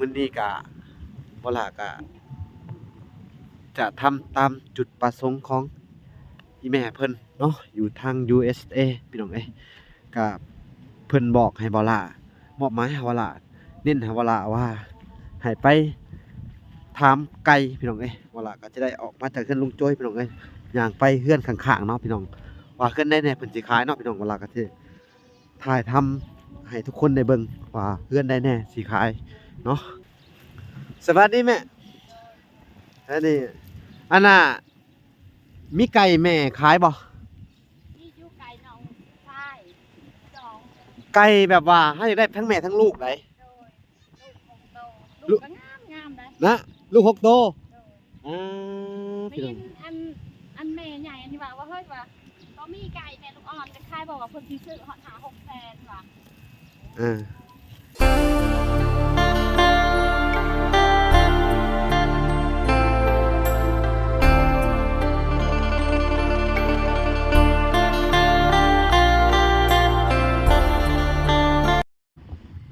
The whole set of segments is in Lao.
ມື້ນີ້ກະ ບໍ່ຫຼ້າກະຈະທຳຕາມຈຸດປະສົງຂອງອີ່ແມ່ເພິ່ນເນາະ ຢູ່ທາງ ຢູເອສເອ ພີ່ນ້ອງເອີຍ. ກະເພິ່ນບອກໃຫ້ບໍ່ຫຼ້າ ມອບໝາຍໃຫ້ບໍ່ຫຼ້າ ເນັ້ນໃຫ້ບໍ່ຫຼ້າວ່າໃຫ້ໄປຖາມໄກ່ ພີ່ນ້ອງເອີຍ. ບໍ່ຫຼ້າກະຈະໄດ້ອອກມາຈາກເຮືອນລຸງໂຈ້ຍ ພີ່ນ້ອງເອີຍ ຍ່າງໄປເຮືອນຂ້າງໆເນາະ ພີ່ນ້ອງ ວ່າເຮືອນໃດແດ່ເພິ່ນຊິຂາຍເນາະ ພີ່ນ້ອງ. ບໍ່ຫຼ້າກະຊິ ຖ່າຍທຳໃຫ້ທຸກຄົນໄດ້ເບິ່ງວ່າເຮືອນໃດແດ່ຊິຂາຍເນາະ. ສະບາຍດີແມ່. ອັນນີ້ ອັນນ່າ ມີໄກ່ແມ່ຂາຍບໍ່? ມີຢູ່ ໄກ່ນ້ອງຊາຍສອງ ໄກ່ແບບວ່າເຮົາຢາກໄດ້ທັງແມ່ທັງລູກໃດ. ໂດຍ ລູກຫົກໂຕ ລູກ ລູກກໍງາມໆໃດ໋ ນະ ລູກຫົກໂຕ. ໂດຍ ອ່າ ໄດ້ ພີ່ນ້ອງ ຍິນອັນ ອັນແມ່ໃຫຍ່ອັນນີ້ວ່າ ວ່າ ເຮີ້ຍ ວ່າບໍ່ມີໄກ່ແມ່ລູກອ່ອນຈະຂາຍບໍ່ ວ່າເພິ່ນຊິຊື້ຮອດຫ້າຫົກແສນວ່າ. ເອີ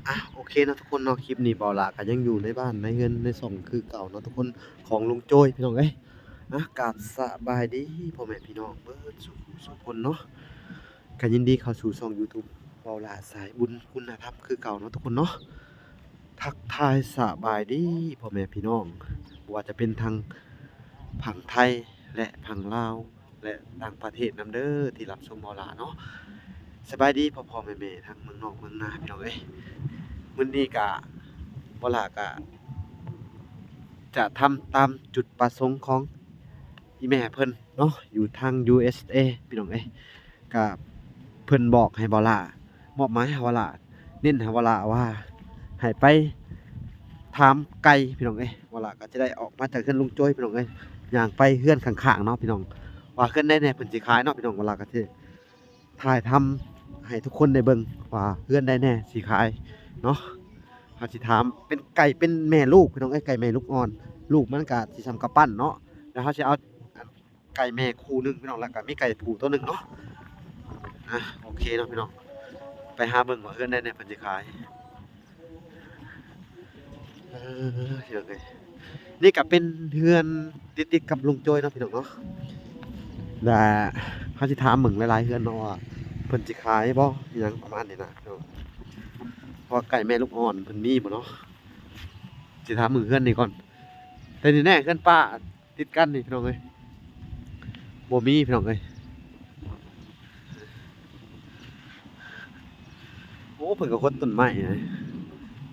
ອ່ະ ໂອເຄເນາະທຸກຄົນເນາະ ຄລິບນີ້ບ່າວຫຼ້າກໍຍັງຢູ່ໃນບ້ານໃນເຮືອນໃນຊ່ອງຄືເກົ່າເນາະທຸກຄົນ ຂອງລຸງໂຈ້ຍ ພີ່ນ້ອງເອີຍ. ອ່ະ ກາບສະບາຍດີພໍ່ແມ່ພີ່ນ້ອງເບິດສູ່ຜູ້ສູ່ຄົນເນາະ ກໍຍິນດີເຂົ້າສູ່ຊ່ອງຢູທູບບ່າວຫຼ້າສາຍບຸນຄຸນນະທຳຄືເກົ່າເນາະທຸກຄົນເນາະ. ທັກທາຍສະບາຍດີພໍ່ແມ່ພີ່ນ້ອງ ບໍ່ວ່າຈະເປັນທັງຝັ່ງໄທ ແລະ ຝັ່ງລາວ ແລະ ຕ່າງປະເທດນຳເດີທີ່ຮັບຊົມບ່າວຫຼ້າເນາະ. ສະບາຍດີພໍ່ໆແມ່ໆທັງເມືອງນອກເມືອງນາ ພີ່ນ້ອງເອີຍ. ມື້ນີ້ກະ ບ່າວຫຼ້າກະຈະທຳຕາມຈຸດປະສົງຂອງອີ່ແມ່ເພິ່ນເນາະ ຢູ່ທາງ ຢູເອສເອ ພີ່ນ້ອງເອີຍ. ກະເພິ່ນບອກໃຫ້ບ່າວຫຼ້າ ມອບໝາຍໃຫ້ບ່າວຫຼ້າ ເນັ້ນໃຫ້ບ່າວຫຼ້າວ່າໃຫ້ໄປຖາມໄກ່ ພີ່ນ້ອງເອີຍ. ບ່າວຫຼ້າກໍຈະໄດ້ອອກມາຈາກເຮືອນລຸງໂຈ້ຍ ພີ່ນ້ອງເອີຍ ຍ່າງໄປເຮືອນຂ້າງໆເນາະ ພີ່ນ້ອງ ວ່າເຮືອນໃດແດ່ເພິ່ນຊິຂາຍເນາະ ພີ່ນ້ອງ. ບ່າວຫຼ້າກໍຊິຖ່າຍທຳໃຫ້ທຸກຄົນໄດ້ເບິ່ງວ່າເຮືອນໃດແດ່ຊິຂາຍເນາະ. ເຮົາຊິຖາມ ເປັນໄກ່ເປັນແມ່ລູກ ພີ່ນ້ອງເອີຍ ໄກ່ແມ່ລູກອ່ອນ ລູກມັນກໍຊິສ່ຳກຳປັ້ນເນາະ. ແລ້ວເຮົາຊິເອົາ ໄກ່ແມ່ຄູ່ໜຶ່ງ ພີ່ນ້ອງ ແລ້ວກໍມີໄກ່ຜູ້ໂຕໜຶ່ງເນາະ. ອ່ະ ໂອເຄເນາະ ພີ່ນ້ອງ ໄປຫາເບິ່ງວ່າເຮືອນໃດແດ່ເພິ່ນຊິຂາຍ. ເອີ ພີ່ນ້ອງເອີຍ ນີ້ກໍເປັນເຮືອນຕິດໆກັບລຸງໂຈ້ຍເນາະ ພີ່ນ້ອງເນາະ. ແລະ ເຮົາຊິຖາມເບິ່ງຫຼາຍໆເຮືອນເນາະ ວ່າເພິ່ນຊິຂາຍບໍ່ ອີ່ຫຍັງປະມານນີ້ນະ ພີ່ນ້ອງ. ເພາະວ່າໄກ່ແມ່ລູກອ່ອນເພິ່ນມີບໍ່ເນາະ ຊິຖາມເບິ່ງເຮືອນນີ້ກ່ອນ. ແຕ່ນີ້ແນ່ ເຮືອນປ້າ ຕິດກັນນີ້ ພີ່ນ້ອງເອີຍ ບໍ່ມີ ພີ່ນ້ອງເອີຍ. ໂອ້ ເພິ່ນກໍຄົດຕົ້ນໄມ້ນະ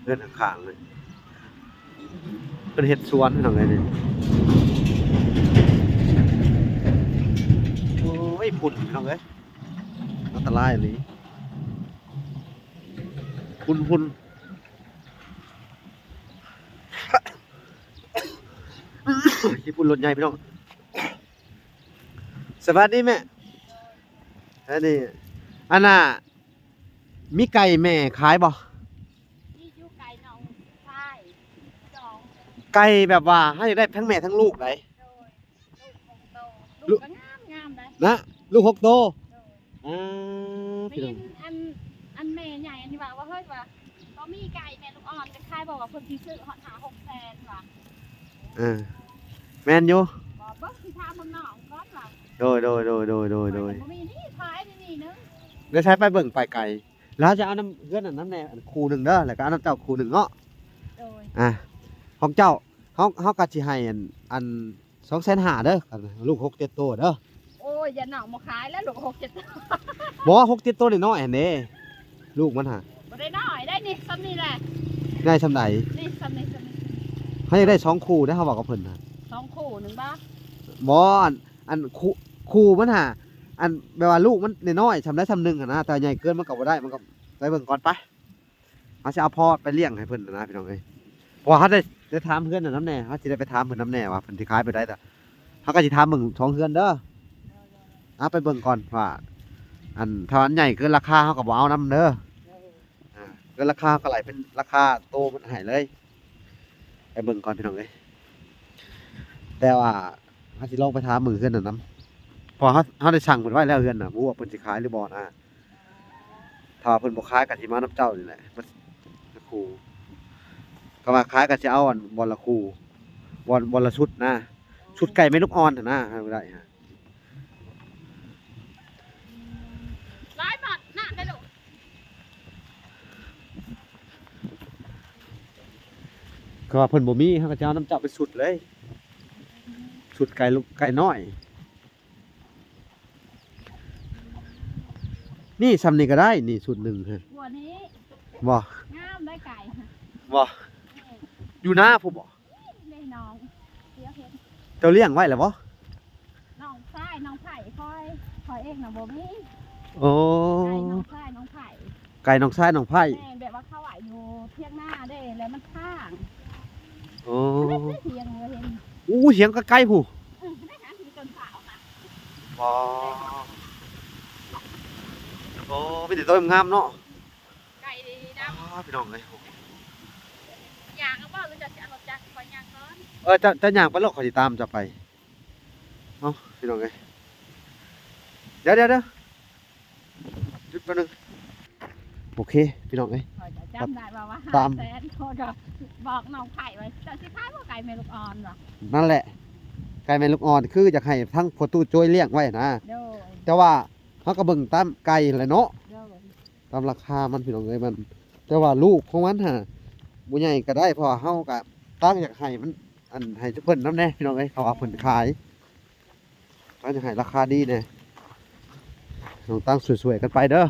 ເຮືອນຂ້າງໆເລີຍ ເພິ່ນເຮັດສວນ ພີ່ນ້ອງເອີຍນີ້. ໂອ້ຍ ຝຸ່ນ ພີ່ນ້ອງເອີຍ ອັນຕະລາຍອີ່ຫຼີ ຝຸ່ນໆ. ຂີ້ຝຸ່ນລົດໃຫຍ່ ພີ່ນ້ອງ. ສະບາຍດີແມ່. ອັນນີ້ ອັນນ່າ ມີໄກ່ແມ່ຂາຍບໍ່? ມີຢູ່ ໄກ່ນ້ອງຊາຍສອງ ໄກ່ແບບວ່າເຮົາຢາກໄດ້ທັງແມ່ທັງລູກໃດ໋. ໂດຍ ລູກຫົກໂຕ ລູກ ລູກກໍງາມໆໃດ໋ ນະ ລູກຫົກໂຕ. ໂດຍ ອ່າ ໄດ້ ພີ່ຍິນອັນ ອັນແມ່ໃຫຍ່ອັນນີ້ວ່າ ວ່າ ເຮີ້ຍ ວ່າບໍ່ມີໄກ່ແມ່ລູກອ່ອນຈະຂາຍບໍ່ ວ່າເພິ່ນຊິຊື້ຮອດຫ້າຫົກແສນວ່າ. ເອີ ແມ່ນຢູ່ ບໍ່ ເບິ່ງ ຊິຖາມເບິ່ງນ້ອງກ່ອນວ່າ. ໂດຍ ໂດຍ ໂດຍ ໂດຍ ໂດຍ ໂດຍ ບໍ່ມີນີ້ ຂາຍນີ້ໜຶ່ງ ໄດ້ໃຊ້ໄປເບິ່ງໄປໄກ ແລ້ວຈະເອົານຳເຮືອນນັ້ນນຳແດ່ ອັນຄູ່ໜຶ່ງເດີ ແລ້ວກໍເອົານຳເຈົ້າຄູ່ໜຶ່ງເນາະ. ໂດຍ ອ່າ ຂອງເຈົ້າ ເຮົາ ເຮົາກໍຊິໃຫ້ອັນ ອັນ ສອງແສນຫ້າເດີ ອັນລູກຫົກເຈັດໂຕເດີ. ໂອ້ຍ ຢ່າ ນ້ອງບໍ່ຂາຍແລ້ວ ລູກຫົກເຈັດໂຕ. ບໍ່ ຫົກເຈັດໂຕນ້ອຍໆຫັ້ນເດ້ ລູກມັນຫາ ບໍ່ໄດ້ນ້ອຍໄດ໋ ນີ້ສ່ຳນີ້ແຫຼະ. ໃຫຍ່ສ່ຳໃດ? ນີ້ສ່ຳນີ້ ສ່ຳນີ້ ເຮົາຢາກໄດ້ສອງຄູ່ເດ້ ເຮົາເວົ້າກັບເພິ່ນນະ ສອງຄູ່ໜຶ່ງບໍ່? ບໍ່ ອັນ ອັນຄູ່ ຄູ່ມັນຫາ ອັນແບບວ່າລູກມັນນ້ອຍໆ ສ່ຳໃດສ່ຳໜຶ່ງຫັ້ນນະ ແຕ່ໃຫຍ່ເກີນມັນກໍບໍ່ໄດ້ ມັນກໍໄປເບິ່ງກ່ອນໄປ. ເຮົາຊິເອົາພໍໄປລ້ຽງໃຫ້ເພິ່ນນະ ພີ່ນ້ອງເອີຍ ເພາະວ່າເຮົາໄດ້ ໄດ້ຖາມເຮືອນນັ້ນນຳແດ່ ເຮົາຊິໄດ້ໄປຖາມເພິ່ນນຳແດ່ວ່າເພິ່ນຊິຂາຍແບບໃດ. ເຮົາກໍຊິຖາມເບິ່ງສອງເຮືອນເດີ ເອົາໄປເບິ່ງກ່ອນວ່າ ອັນ ຖ້າອັນໃຫຍ່ເກີນລາຄາເຮົາກໍບໍ່ເອົານຳເດີ ອ່າ ເກີນລາຄາເຮົາກໍໄລ່ເປັນລາຄາໂຕມັນໃຫ້ເລີຍ. ໄປເບິ່ງກ່ອນ ພີ່ນ້ອງເອີຍ ແຕ່ວ່າເຮົາຊິລອງໄປຖາມເບິ່ງເຮືອນນັ້ນນຳ ເພາະເຮົາ ເຮົາໄດ້ສັ່ງເພິ່ນໄວ້ແລ້ວເຮືອນນະ ບໍ່ຮູ້ວ່າເພິ່ນຊິຂາຍຫຼືບໍ່ນະ. ຖ້າວ່າເພິ່ນບໍ່ຂາຍກໍຊິມານຳເຈົ້ານີ້ແຫຼະ ມາຄູ່. ຄັນວ່າຂາຍກໍຊິເອົາອັນບ່ອນລະຄູ່ ບ່ອນ ບ່ອນລະຊຸດນະ ຊຸດໄກ່ແມ່ລູກອ່ອນຫັ້ນນະ ຫາບໍ່ໄດ້ຫາ ຫຼາຍບາດນະເດ້ລູກ ກໍວ່າເພິ່ນບໍ່ມີ ເຮົາກໍຈະເອົານຳເຈົ້າເປັນຊຸດເລີຍ ຊຸດໄກ່ລູກ ໄກ່ນ້ອຍ. ນີ້ ຊ່ຳນີ້ກໍໄດ້ ນີ້ຊຸດໜຶ່ງ ກວ່ານີ້ ບໍ່ ງາມໄດ້ໄກ່ ບໍ່ ຢູ່ນາພຸ້ນບໍ່ ນີ້ນ້ອງ ດຽວເຫັນ ເຈົ້າລ້ຽງໄວ້ແລ້ວບໍ່ ນ້ອງຊາຍນ້ອງໄຜ່ຂ້ອຍ ຂ້ອຍເອງນະບໍ່ມີ ໂອ້ ໄກ່ນ້ອງຊາຍນ້ອງໄຜ່ ໄກ່ນ້ອງຊາຍນ້ອງໄຜ່ ແມ່ນ ແບບວ່າເຂົາອາຢູ່ທຽງນາເດ້ ແລ້ວມັນຄ້າງ ໂອ້ ເຮັດໄດ້ທຽງເລີຍເຫັນ ໂອ້ ທຽງໃກ້ໆພຸ້ນ ເອີ ໄດ້ຫາທີ່ຕົ້ນພ້າວນະ ອໍ ໂອ້ ມີແຕ່ໂຕງາມເນາະ ໄກ່ດຳ ອ້າ ພີ່ນ້ອງເອີຍ ຍ່າງເອົາບໍ່ ຫຼືຈະເອົາລົດຈັກ ຂ້ອຍຍ່າງກ່ອນ ເອີ ເຈົ້າ ເຈົ້າຍ່າງໄປໂລດ ຂ້ອຍຊິຕາມເຈົ້າໄປ ເອົາ ພີ່ນ້ອງເອີຍ ດຽວໆໆ ຢຸດແປັບໜຶ່ງ ໂອເຄ ພີ່ນ້ອງເອີຍ ຂ້ອຍກໍຈຳໄດ້ວ່າ ວ່າຫ້າແສນ ຂ້ອຍກໍບອກນ້ອງໄຜ່ວ່າ ເຈົ້າຊິຂາຍບໍ່ໄກ່ແມ່ລູກອ່ອນວ່າ ນັ້ນແຫຼະ ໄກ່ແມ່ລູກອ່ອນ ຄືຢາກໃຫ້ທາງພໍ່ຕູ້ໂຈ້ຍລ້ຽງໄວ້ນະ ໂດຍ ແຕ່ວ່າເຮົາກໍເບິ່ງຕາມໄກ່ຫັ້ນແຫຼະເນາະ ໂດຍ ຕາມລາຄາມັນ ພີ່ນ້ອງເອີຍ ມັນ ແຕ່ວ່າລູກຂອງມັນຫັ້ນ ບໍ່ໃຫຍ່ກໍໄດ້ ເພາະວ່າເຮົາກໍຕ່າງຢາກໃຫ້ມັນ ອັນ ໃຫ້ເພິ່ນນຳແດ່ ພີ່ນ້ອງເອີຍ ເຂົາວ່າເພິ່ນຂາຍ ກໍຈະໃຫ້ລາຄາດີແດ່ ຕ້ອງຕັ້ງຊ່ວຍໆກັນໄປເດີ ໂດຍ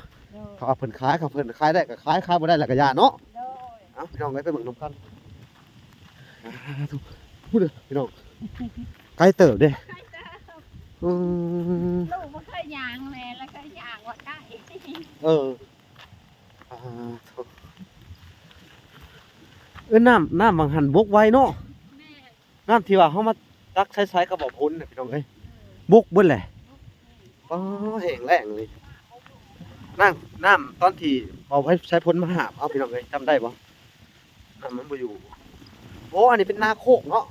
ເຂົາວ່າເພິ່ນຂາຍ ເຂົາເພິ່ນຂາຍໄດ້ກໍຂາຍ ຂາຍບໍ່ໄດ້ແລ້ວກໍຢ່າເນາະ ໂດຍ ເອົ້າ ພີ່ນ້ອງເອີຍ ໄປເບິ່ງນຳກັນ ອ່າ ທຸກ ພຸ້ນເດີພີ່ນ້ອງ ໄກເຕີບເດ້ ໄກເຕີບ ອືມ ລູກບໍ່ເຄີຍຍ່າງແມ່ ແລ້ວເຄີຍຍ່າງວ່າໄກ ເອີ ອ່າ ໂທ້ ເອີ ນ້ຳ ນ້ຳຫວ່າງຫັ້ນບົກໄວເນາະ ແມ່ນ ນ້ຳທີ່ວ່າເຮົາມາຕັກໃຊ້ໆກັບບໍ່ພຸ້ນນະ ພີ່ນ້ອງເອີຍ ບົກເບິດແຫຼະ ອໍ ແຫ້ງແລ້ງເລີຍ ນ້ຳ ນ້ຳຕອນທີ່ເອົາໃຊ້ພົນມາຫາບເອົາ ພີ່ນ້ອງເອີຍ ຈຳໄດ້ບໍ່ ນ້ຳມັນບໍ່ຢູ່ ໂອ້ ອັນນີ້ເປັນນາໂຄກເນາະ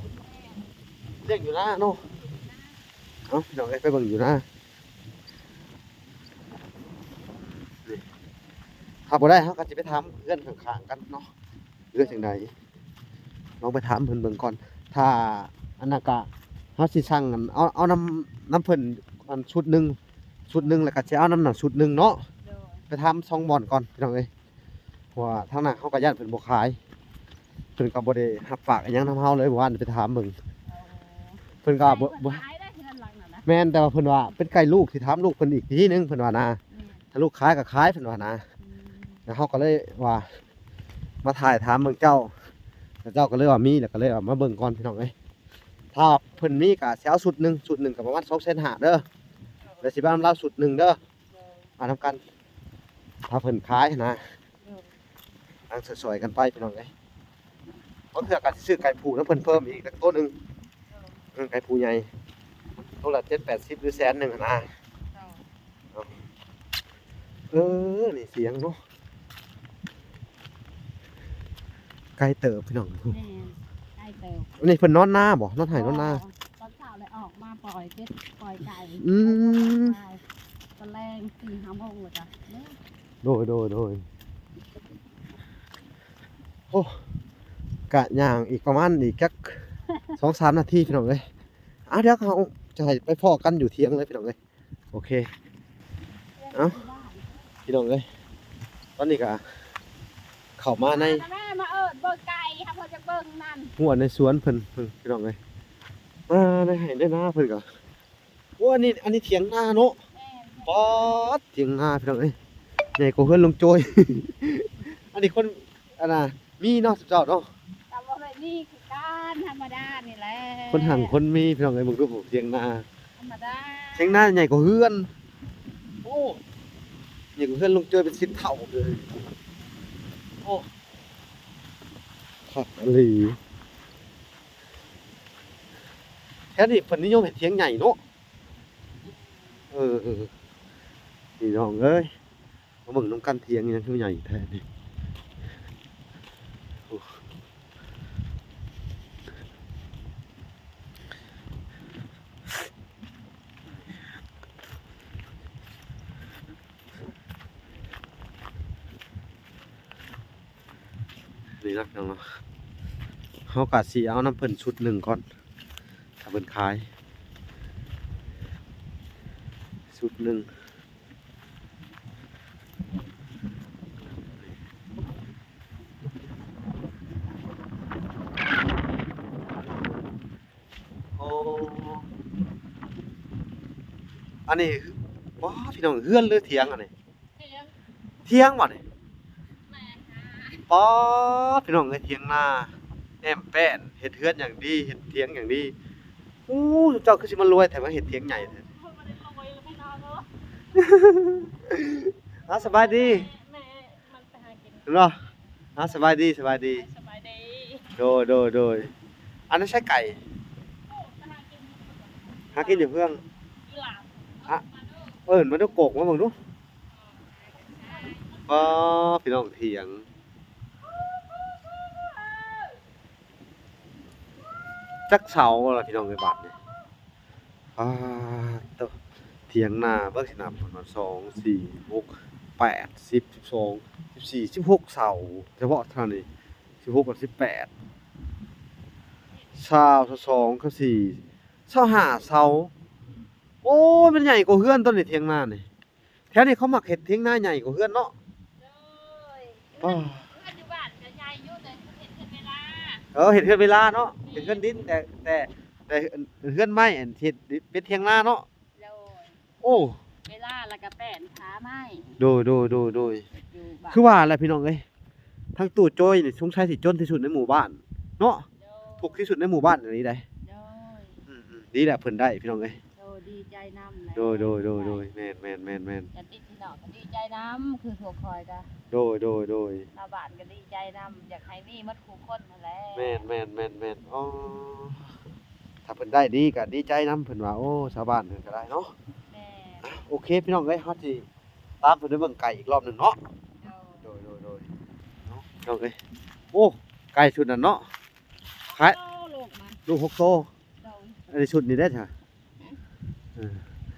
ລ້ຽງຢູ່ນາເນາະ ເອົ້າ ພີ່ນ້ອງເອີຍ ໄປເບິ່ງຢູ່ນາ ນີ້ ຖ້າບໍ່ໄດ້ເຮົາກໍຊິໄປຖາມເຮືອນຂ້າງໆກັນເນາະ ເຮືອນຈັ່ງໃດ ລອງໄປຖາມເພິ່ນເບິ່ງກ່ອນ ຖ້າອັນນັ້ນກະ ເຮົາຊິສັ່ງອັນ ເອົາ ເອົານຳ ນຳເພິ່ນອັນຊຸດໜຶ່ງ ຊຸດໜຶ່ງ ແລ້ວກະຊິເອົານຳນັ້ນຊຸດໜຶ່ງເນາະ ໂດຍ ໄປຖາມສອງບ່ອນກ່ອນ ພີ່ນ້ອງເອີຍ ເພາະວ່າທາງນັ້ນເຮົາກະຢ້ານເພິ່ນບໍ່ຂາຍ ເພິ່ນກະບໍ່ໄດ້ຮັບຝາກອີ່ຫຍັງນຳເຮົາເລີຍ ເມື່ອວານໄປຖາມເບິ່ງ ອໍ ເພິ່ນກະບໍ່ ບໍ່ ຂາຍໄດ້ເຮືອນຫຼັງນັ້ນນະ ແມ່ນ ແຕ່ວ່າເພິ່ນວ່າເປັນໄກ່ລູກ ຊິຖາມລູກເພິ່ນອີກທີໜຶ່ງ ເພິ່ນວ່ານະ ແມ່ນ ຖ້າລູກຂາຍກໍຂາຍ ເພິ່ນວ່ານະ ອືມ ແລ້ວເຮົາກໍເລີຍວ່າ ມາຖ່າຍຖາມເບິ່ງເຈົ້າ ແລ້ວເຈົ້າກໍເລີຍວ່າມີ ແລ້ວກໍເລີຍວ່າມາເບິ່ງກ່ອນ ພີ່ນ້ອງເອີຍ ຖ້າເພິ່ນມີກໍຊິເອົາຊຸດໜຶ່ງ ຊຸດໜຶ່ງກໍປະມານສອງແສນຫ້າເດີ ແລ້ວຊິມານຳລາວຊຸດໜຶ່ງເດີ ມານຳກັນ ຖ້າເພິ່ນຂາຍນະ ຕັ້ງຊ່ອຍໆກັນໄປ ພີ່ນ້ອງເອີຍ ບາງເທື່ອກໍຊິຊື້ໄກ່ຜູ້ນຳເພິ່ນເພີ່ມອີກຈັກໂຕໜຶ່ງ ເອີ ໄກ່ຜູ້ໃຫຍ່ ໂຕລະເຈັດແປດສິບ ຫຼືແສນໜຶ່ງຫັ້ນນະ ເອີ ນີ້ສຽງເນາະ ໄກເຕີບ ພີ່ນ້ອງ ແມ່ນ ໄກເຕີບ ອັນນີ້ເພິ່ນນອນນາບໍ່? ນອນໄຮ່ນອນນາ ຕອນເຊົ້າແລ້ວອອກມາປ່ອຍເປັດປ່ອຍໄກ່ ອືມ ຕອນແລງສີ່ຫ້າໂມງແລ້ວກະ ໂດຍ ໂດຍ ໂດຍ ໂອ້ ກະຍ່າງອີກປະມານອີກຈັກສອງສາມນາທີ ພີ່ນ້ອງເອີຍ ອ່າ ດຽວເຮົາຈະໃຫ້ໄປພໍ້ກັນຢູ່ຖຽງເລີຍ ພີ່ນ້ອງເອີຍ ໂອເຄ ເອົ້າ ພີ່ນ້ອງເອີຍ ຕອນນີ້ກະເຂົ້າມາໃນ ມາແມ່ ມາເອີ້ນເບິ່ງໄກ່ ຖ້າເພິ່ນຢາກເບິ່ງນັ້ນ ຫົວໃນສວນເພິ່ນ ເພິ່ນ ພີ່ນ້ອງເອີຍ ມາໃນໄຮ່ໃນນາເພິ່ນກະ ໂອ້ ອັນນີ້ ອັນນີ້ຖຽງນາເນາະ ແມ່ນ ປາດ ຖຽງນາ ພີ່ນ້ອງເອີຍ ໃຫຍ່ກວ່າເຮືອນລຸງໂຈຍ ອັນນີ້ຄົນ ອັນນ່າ ມີເນາະ ເຈົ້າເນາະ ກໍບໍ່ໄດ້ມີຄືກັນ ທຳມະດານີ້ແຫຼະ ຄົນຮັ່ງຄົນມີ ພີ່ນ້ອງເອີຍ ເບິ່ງດູ ຖຽງນາ ທຳມະດາ ຖຽງນາໃຫຍ່ກວ່າເຮືອນ ໂອ້ ໃຫຍ່ກວ່າເຮືອນລຸງໂຈຍເປັນສິບເທົ່າເລີຍ ໂອ້ ຄັກອີ່ຫຼີ ແຖວນີ້ເພິ່ນນິຍົມເຮັດຖຽງໃຫຍ່ເນາະ ເອີ ເອີ ພີ່ນ້ອງເອີຍ ມາເບິ່ງນຳກັນ ຖຽງຫຍັງຄືໃຫຍ່ແທ້ນີ້ ໂອ້ ນີ້ນະ ພີ່ນ້ອງເນາະ ເຮົາກະຊິເອົານຳເພິ່ນຊຸດໜຶ່ງກ່ອນ ຖ້າເພິ່ນຂາຍຊຸດໜຶ່ງ. ໂອ້ ອັນນີ້ ວ້າ ພີ່ນ້ອງ ເຮືອນຫຼືຖຽງອັນນີ້? ຖຽງ ຖຽງບໍ່ນີ້? ແມ່ນ ປ້າດ ພີ່ນ້ອງເອີຍ ຖຽງນາແອ້ມແປ້ນ ເຮັດເຮືອນຢ່າງດີ ເຮັດຖຽງຢ່າງດີ. ໂອ້ ເຈົ້າຄືຊິມາລວຍແທ້ ມາເຮັດຖຽງໃຫຍ່ແທ້. ເຮົາບໍ່ໄດ້ລວຍແລ້ວພີ່ນ້ອງເອີຍ. ອ້າວ ສະບາຍດີ ແມ່ ມັນໄປຫາກິນ ເຫັນບໍ່? ອ້າວ ສະບາຍດີ ສະບາຍດີ ສະບາຍດີ. ໂດຍ ໂດຍ ໂດຍ. ອັນນັ້ນໃຊ້ໄກ່ ໂອ້ ໄປຫາກິນ ຫາກິນຢູ່ເຮືອງ ຢູ່ລາວ. ອະ ເອີ້ນມາດູ ໂກກມາເບິ່ງດູ. ປ້າ ພີ່ນ້ອງ ຖຽງ ຈັກເສົາລະພີ່ນ້ອງເອີຍບາດນີ້. ປາດໂທ້ ຖຽງນາເບິ່ງຊິນັບ ສອງ ສີ່ ຫົກ ແປດ ສິບ ສິບສອງ ສິບສີ່ ສິບຫົກເສົາ ສະເພາະທາງນີ້ ສິບຫົກກັບສິບແປດ ຊາວ ຊາວສອງ ຊາວສີ່ ຊາວຫ້າເສົາ. ໂອ້ຍ ມັນໃຫຍ່ກວ່າເຮືອນຕົວນີ້ ຖຽງນານີ້. ແຖວນີ້ເຂົາມັກເຮັດຖຽງນາໃຫຍ່ກວ່າເຮືອນເນາະ. ໂດຍ ເຮືອນ ເຮືອນຢູ່ບ້ານກະໃຫຍ່ຢູ່ ແຕ່ເພິ່ນເຮັດເຮືອນເວລາ. ເອີ ເຮັດເຮືອນເວລາເນາະ ເຮັດເຮືອນດິນ ແຕ່ ແຕ່ ແຕ່ເຮືອນໄມ້ ອັນເຮັດເປັນຖຽງນາເນາະ. ໂດຍ ໂອ້ ເວລາແລ້ວກະແປ້ນຜາໄມ້. ໂດຍ ໂດຍ ໂດຍ ໂດຍ. ຄືວ່າແຫຼະພີ່ນ້ອງເອີຍ ທາງຕູ້ໂຈ້ຍນີ້ສົງໄສຊິຈົນທີ່ສຸດໃນໝູ່ບ້ານເນາະ. ໂດຍ ທຸກທີ່ສຸດໃນໝູ່ບ້ານອັນນີ້ໄດ໋. ໂດຍ ອືມໆ ດີແຫຼະເພິ່ນໄດ້ພີ່ນ້ອງເອີຍ. ໂດຍ ດີໃຈນຳແຫຼະ. ໂດຍ ໂດຍ ໂດຍ ໂດຍ ແມ່ນໆໆໆ ກະຕິ ພີ່ນ້ອງກະດີໃຈນຳ ຄືພວກຂ້ອຍກະ. ໂດຍ ໂດຍ ໂດຍ ຊາວບ້ານກະດີໃຈນຳ ຢາກໃຫ້ມີໝົດຄູ່ຄົນຫັ້ນແຫຼະ. ແມ່ນໆໆໆ ອໍ ຖ້າເພິ່ນໄດ້ດີກະດີໃຈນຳ ເພິ່ນວ່າ. ໂອ້ ຊາວບ້ານເພິ່ນກະໄດ້ເນາະ. ແມ່ນ ອ່ະ ໂອເຄພີ່ນ້ອງເອີຍ ເຮົາຊິຕາມເພິ່ນໄປເບິ່ງໄກ່ອີກລອບໜຶ່ງເນາະ. ໂດຍ ໂດຍ ໂດຍ ໂດຍ ເນາະ ພີ່ນ້ອງເອີຍ. ໂອ້ ໄກ່ຊຸດນັ້ນເນາະ ຂາຍ ໂອ້ ລູກມັນ ລູກຫົກໂຕ. ໂດຍ ອັນນີ້ຊຸດນີ້ເດ້ ຮະ ເອີ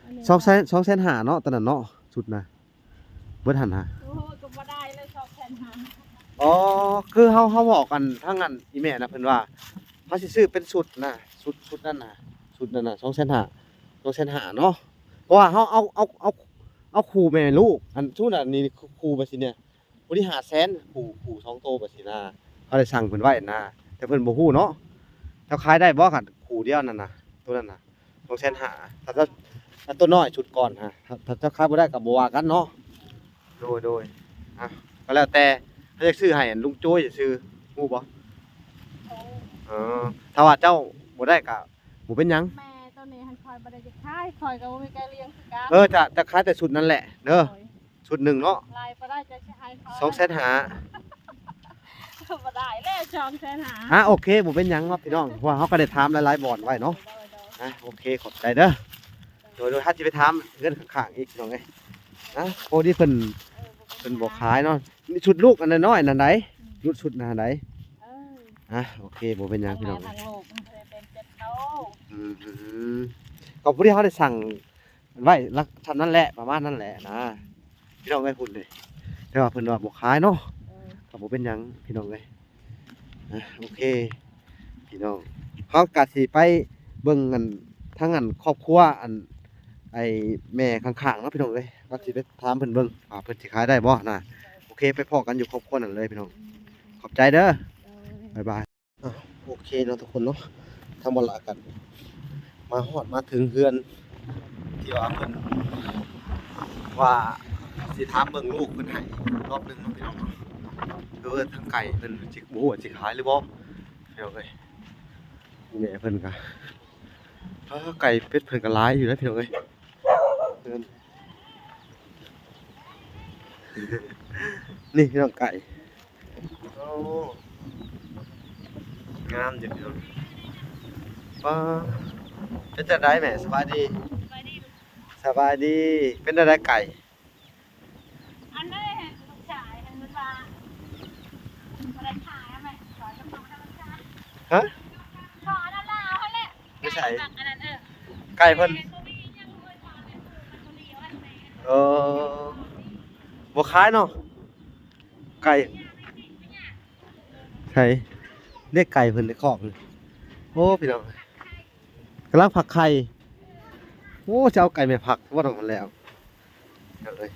ອັນນີ້ ສອງແສນ ສອງແສນຫ້າເນາະ ຕອນນັ້ນເນາະ ຊຸດນະ ເບິດຫັ້ນຫະ. ໂອ້ ກະບໍ່ໄດ້ເລີຍ ສອງແສນຫ້າ. ອໍ ຄືເຮົາ ເຮົາເວົ້າກັນທາງອັນອີ່ແມ່ນະ ເພິ່ນວ່າເຮົາຊິຊື້ເປັນຊຸດນະ ຊຸດ ຊຸດນັ້ນນະ ຊຸດນັ້ນນະ ສອງແສນຫ້າ ສອງແສນຫ້າເນາະ. ເພາະວ່າເຮົາເອົາ ເອົາ ເອົາ ເອົາຄູ່ແມ່ລູກ ອັນຊຸດອັນນີ້ ຄູ່ແບບຊີ້ນະ ຜູ້ນີ້ຫ້າແສນ ຄູ່ ຄູ່ສອງໂຕແບບຊີ້ນະ ເຮົາໄດ້ສັ່ງເພິ່ນໄວ້ນະ ແຕ່ເພິ່ນບໍ່ຮູ້ເນາະ. ເຈົ້າຂາຍໄດ້ບໍ່ ຄັນຄູ່ດຽວນັ້ນນະ ໂຕນັ້ນນະ ສອງແສນຫ້າ ຖ້າ ຖ້າ ຖ້າໂຕນ້ອຍຊຸດກ່ອນຫັ້ນ ຖ້າ ຖ້າເຈົ້າຂາຍບໍ່ໄດ້ກະບໍ່ວ່າກັນເນາະ. ໂດຍ ໂດຍ ອ່ະ ກະແລ້ວແຕ່ ເຮົາຢາກຊື້ໃຫ້ອັນລຸງໂຈ້ຍຊື່ ຮູ້ບໍ່? ເອີ ຖ້າວ່າເຈົ້າບໍ່ໄດ້ກະບໍ່ເປັນຫຍັງ. ແມ່ ໂຕນີ້ຫັ້ນຂ້ອຍບໍ່ໄດ້ຈະຂາຍ ຂ້ອຍກະບໍ່ມີການລ້ຽງຄືກັນ. ເອີ ຈະ ຈະຂາຍແຕ່ຊຸດນັ້ນແຫຼະເດີ. ໂດຍ ຊຸດໜຶ່ງເນາະ ຫຼາຍບໍ່ໄດ້ ເຈົ້າຊິໃຫ້ຂ້ອຍ ສອງແສນຫ້າ ບໍ່ໄດ້ແລ້ວ ສອງແສນຫ້າ. ອ່ະ ໂອເຄ ບໍ່ເປັນຫຍັງເນາະພີ່ນ້ອງ ເພາະວ່າເຮົາກະໄດ້ຖາມຫຼາຍໆບ່ອນໄວ້ເນາະ. ໂດຍ ໂດຍ ອ່ະ ໂອເຄ ຂອບໃຈເດີ. ໂດຍ ໂດຍ ເຮົາຊິໄປຖາມເຮືອນຂ້າງໆອີກພີ່ນ້ອງເອີຍ. ອ່ະ ພໍດີເພິ່ນ ເອີ ເພິ່ນບໍ່ຂາຍເນາະ. ຊຸດລູກອັນນ້ອຍໆນັ້ນໃດ ອືມ ຊຸດ ຊຸດນັ້ນໃດ. ເອີ ອ່ະ ໂອເຄ ບໍ່ເປັນຫຍັງພີ່ນ້ອງເອີຍ. ອືມ ກະພໍດີເຮົາໄດ້ສັ່ງ ໄວ້ຫຼັກຊ່ຳນັ້ນແຫຼະ ປະມານນັ້ນແຫຼະນະ ພີ່ນ້ອງເອີຍ. ພຸ້ນເດ້ ແຕ່ວ່າເພິ່ນວ່າບໍ່ຂາຍເນາະ. ເອີ ກະບໍ່ເປັນຫຍັງພີ່ນ້ອງເອີຍ. ອ່ະ ໂອເຄພີ່ນ້ອງ ເຮົາກະຊິໄປເບິ່ງອັນ ທາງອັນຄອບຄົວອັນ ໄອ້ແມ່ຂ້າງໆເນາະພີ່ນ້ອງເອີຍ. ເຮົາຊິໄປຖາມເພິ່ນເບິ່ງວ່າເພິ່ນຊິຂາຍໄດ້ບໍ່ນະ. ໂອເຄ ໄປພໍ້ກັນຢູ່ຄອບຄົວນັ້ນເລີຍພີ່ນ້ອງ. ຂອບໃຈເດີ ບາຍບາຍ. ອ່ະ ໂອເຄເນາະທຸກຄົນເນາະ ທາງບ່າວຫຼ້າກັນມາຮອດມາເຖິງເຮືອນ ທີ່ວ່າເພິ່ນວ່າຊິຖາມເບິ່ງລູກເພິ່ນໃຫ້ອີກລອບໜຶ່ງເນາະພີ່ນ້ອງເນາະ. ຄືທາງໄກ່ເພິ່ນຊິ ບໍ່ຮູ້ວ່າຊິຂາຍຫຼືບໍ່ພີ່ນ້ອງເອີຍ. ແມ່ເພິ່ນກະ ເອີ ໄກ່ເປັດເພິ່ນກະຫຼາຍຢູ່ເດ້ພີ່ນ້ອງເອີຍ. ນີ້ພີ່ນ້ອງໄກ່ ໂອ້ ງາມຢູ່ພີ່ນ້ອງ. ປ້າ ເປັນຈັ່ງໃດແມ່ ສະບາຍດີ? ສະບາຍດີລູກ ສະບາຍດີ. ເປັນຈັ່ງໃດໄກ່? ອັນນັ້ນແຫຼະ ລູກຊາຍ ເພິ່ນວ່າ ບໍ່ໄດ້ຂາຍແມ່ ຂໍຈຳນອງທຳມະຊາດ. ຮະ? ຂໍອັນນັ້ນລະ ເອົາຫັ້ນແຫຼະ. ຢູ່ໃສ? ໄກ່ເພິ່ນ ເອີ ບໍ່ຂາຍເນາະ ໄກ່ ໃສ? ເດ້ໄກ່ເພິ່ນໃນຄອກນີ້. ໂອ້ ພີ່ນ້ອງ ກຳລັງຟັກໄຂ່. ໂອ້ ຈະເອົາໄກ່ແມ່ຟັກບໍ່ ຕ້ອງຫັ້ນແລ້ວ. ເອີຍ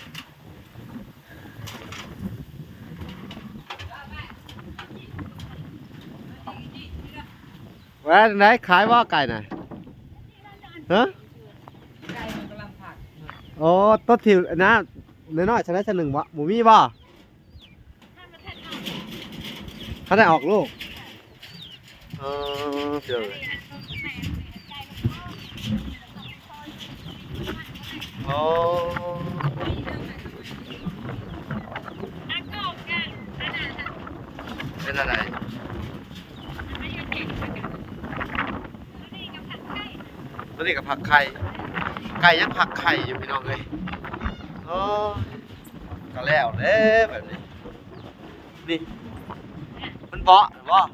ວ່າຈັ່ງໃດ ຂາຍບໍ່ໄກ່ນະ? ຮະ? ໂອ້ ໂຕທີ່ນະ ນ້ອຍໆ ຊັ້ນໃດຊັ້ນໜຶ່ງບໍ່? ບໍ່ມີບໍ່? ຖ້າໄດ້ອອກລູກ ເອີ ເອີ ໂອ້ ເປັນອັນໃດ? ຕົວນີ້ກໍຟັກໄຂ່ ໄກ່ຍັງຟັກໄຂ່ຢູ່ ພີ່ນ້ອງເອີຍ. ໂອ້ຍ ກໍແລ້ວເດ້ແບບນີ້. ນີ້ ມັນເບາະ ເບາະ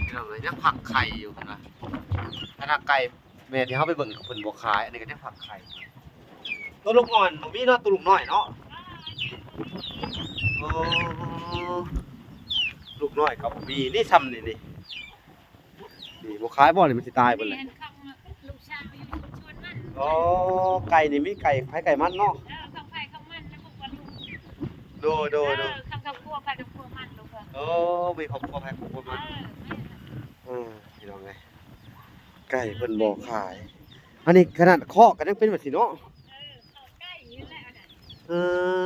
ພີ່ນ້ອງເອີຍ ຍັງຟັກໄຂ່ຢູ່ ເຫັນບໍ່? ຂະໜາດໄກ່ແມ່ທີ່ເຮົາໄປເບິ່ງ ເພິ່ນບໍ່ຂາຍ ອັນນີ້ກໍຍັງຟັກໄຂ່. ຕົວລູກອ່ອນບໍ່ມີເນາະ ຕົວລູກນ້ອຍເນາະ. ໂອ້ ລູກນ້ອຍກໍບໍ່ມີ ນີ້ຊ່ຳນີ້ ນີ້ ນີ້ບໍ່ຂາຍບໍ່ ນີ້ມັນຊິຕາຍເບິດແລ້ວ. ແມ່ນ ຂອງລູກຊາວຢູ່ສວນມັນ. ອໍ ໄກ່ນີ້ມີໄກ່ໃຜໄກ່ມັນເນາະ. ເອີ ຂອງໃຜຂອງມັນ ແລ້ວພວກວ່າລູກ ໂດຍ ໂດຍ ໂດຍ ເອີ ໂດຍ ຂອງຄອບຄົວໃຜຄອບຄົວມັນ ລູກເອີຍ. ໂອ້ ມີຄອບຄົວໃຜຄອບຄົວມັນ. ເອີ ແມ່ນ ເອີ ພີ່ນ້ອງເອີຍ ໄກ່ເພິ່ນບໍ່ຂາຍ. ອັນນີ້ຂະໜາດຄອກກໍຍັງເປັນແບບຊີ້ເນາະ. ເອີ ຄອກໄກ່ນີ້ແຫຼະ ເອີ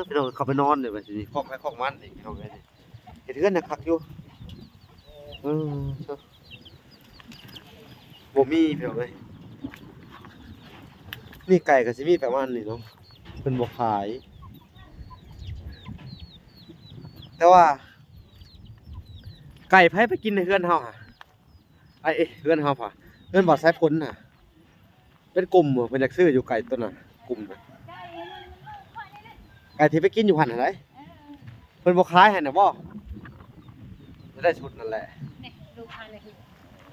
ພີ່ນ້ອງ ເຂົ້າໄປນອນເລີຍ ແບບນີ້ ຄອກໃຜຄອກມັນນີ້ ພີ່ນ້ອງເອີຍ. ເຮັດເຮືອນໜ້າຄັກຢູ່. ເອີ ບໍ່ມີ ພີ່ນ້ອງເອີຍ. ນີ້ໄກ່ກໍຊິມີປະມານນີ້ເນາະ ເພິ່ນບໍ່ຂາຍ. ແຕ່ວ່າໄກ່ໃຜໄປກິນໃນເຮືອນເຮົາຫະ? ໄອ້ ເອີ ເຮືອນເຮົາພະ ເຮືອນບ່າວສາຍຝົນນະ ເປັນກຸ່ມ ເພິ່ນຢາກຊື້ຢູ່ໄກ່ຕົວນັ້ນ ກຸ່ມນະ ໄກ່ທີ່ໄປກິນຢູ່ຫັ້ນຫັ້ນໃດ. ເອີ ເພິ່ນບໍ່ຂາຍໃຫ້ນະບໍ່? ຈະໄດ້ຊຸດນັ້ນແຫຼະ ນີ້ ລູກຄ້າໃນເຮືອນ.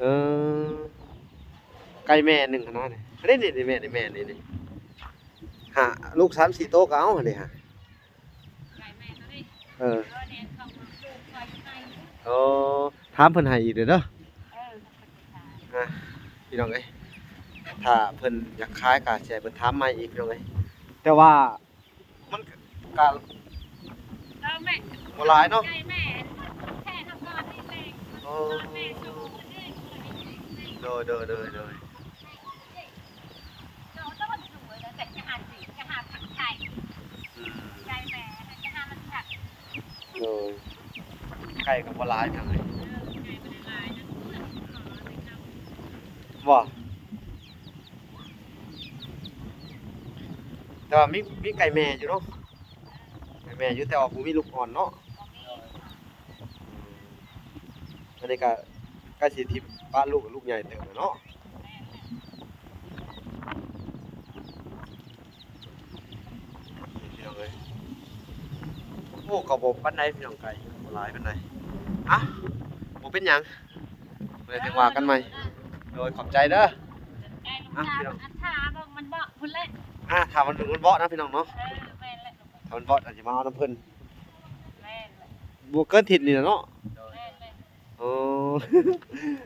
ເອີ ໄກ່ແມ່ໜຶ່ງຫັ້ນນະ ນີ້ ນີ້ ນີ້ແມ່ ນີ້ແມ່ ນີ້ ນີ້ ຫາລູກສາມສີ່ໂຕກໍເອົາຫັ້ນນີ້ຫາ. ໄກ່ແມ່ຕົວນີ້ ເອີ ເອີ ແມ່ນຂອງລູກຂ້ອຍຢູ່ໃນ. ໂອ້ ຖາມເພິ່ນໃຫ້ອີກເດີ ເອີ ເອີ ພີ່ນ້ອງເອີຍ ຖ້າເພິ່ນຢາກຂາຍກໍຊິໃຫ້ເພິ່ນຖາມໃໝ່ອີກ ພີ່ນ້ອງເອີຍ. ແຕ່ວ່າມັນກະ ເອີ ແມ່ນ ບໍ່ຫຼາຍເນາະ ໄກ່ແມ່ແທ້ທຳກອນນີ້ແຫຼະ. ໂອ້ ແມ່ໂຊເພິ່ນເອງ. ໂດຍ ໂດຍ ໂດຍ ໂດຍ. ອືມ ໂດຍ ໄກ່ກໍບໍ່ຫຼາຍເທົ່າໃດ ບໍ່ ແຕ່ວ່າມີ ມີໄກ່ແມ່ຢູ່ເນາະ ໄກ່ແມ່ຢູ່ ແຕ່ວ່າບໍ່ມີລູກອ່ອນເນາະ. ອັນນີ້ກໍໃກ້ຊິຖິ້ມປະລູກ ລູກໃຫຍ່ເຕີບແລ້ວເນາະ ພີ່ນ້ອງເອີຍ. ໂອ້ ກໍບໍ່ປານໃດ ພີ່ນ້ອງ ໄກ່ບໍ່ຫຼາຍປານໃດ. ອ່ະ ບໍ່ເປັນຫຍັງ ເມື່ອໃດຈັ່ງວ່າກັນໃໝ່. ໂດຍ ຂອບໃຈເດີ. ອ່ະ ພີ່ນ້ອງ ຖ້າເບິ່ງມັນເບາະພຸ້ນແຫຼະ. ອ່ະ ຖ້າມັນເບາະນະ ພີ່ນ້ອງເນາະ. ເອີ ແມ່ນແຫຼະ ຖ້າມັນເບາະ ອາດຈະມາເອົານຳເພິ່ນ. ແມ່ນແຫຼະ ບໍ່ເກີນທິດນີ້ແຫຼະເນາະ. ໂດຍ ແມ່ນແຫຼະ. ໂອ້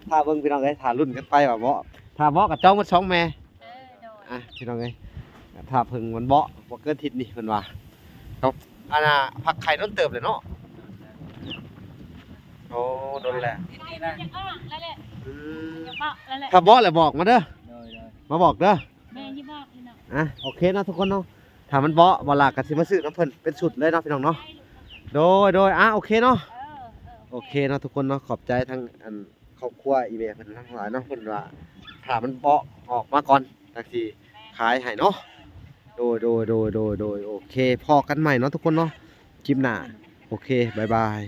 ຖ້າເບິ່ງ ພີ່ນ້ອງເອີຍ ຖ້າລຸ້ນກັນໄປວ່າເບາະ ຖ້າເບາະກໍຈອງໝົດສອງແມ່. ເອີ ໂດຍ ອ່ະ ພີ່ນ້ອງເອີຍ ຖ້າເພິ່ນມັນເບາະ ບໍ່ເກີນທິດນີ້ເພິ່ນວ່າ. ເອົາ ອັນນ່າ ຟັກໄຂ່ດົນເຕີບແລ້ວເນາະ. ໂອ້ ດົນແລ້ວ ອືມ ຈະເບາະແລ້ວແຫຼະ ຖ້າເບາະແລ້ວບອກມາເດີ. ໂດຍ ໂດຍ ມາບອກເດີ. ແມ່ຊິບອກຢູ່ເນາະ. ອ່ະ ໂອເຄເນາະທຸກຄົນເນາະ ຖ້າມັນເບາະ ບໍ່ຫຼາກກໍຊິມາຊື້ນຳເພິ່ນເປັນຊຸດເລີຍເນາະ ພີ່ນ້ອງເນາະ. ໂດຍ ໂດຍ ອ່ະ ໂອເຄເນາະ. ເອີ ເອີ ໂອເຄ ໂອເຄເນາະທຸກຄົນເນາະ. ຂອບໃຈທາງອັນຄອບຄົວອີ່ແມ່ເພິ່ນທັງຫຼາຍເນາະ ເພິ່ນວ່າຖ້າມັນເບາະອອກມາກ່ອນ ຈັ່ງຊິຂາຍໃຫ້ເນາະ. ໂດຍ ໂດຍ ໂດຍ ໂດຍ ໂດຍ ໂອເຄ ພໍ້ກັນໃໝ່ເນາະທຸກຄົນເນາະ ຄລິບໜ້າ. ໂອເຄ ບາຍບາຍ.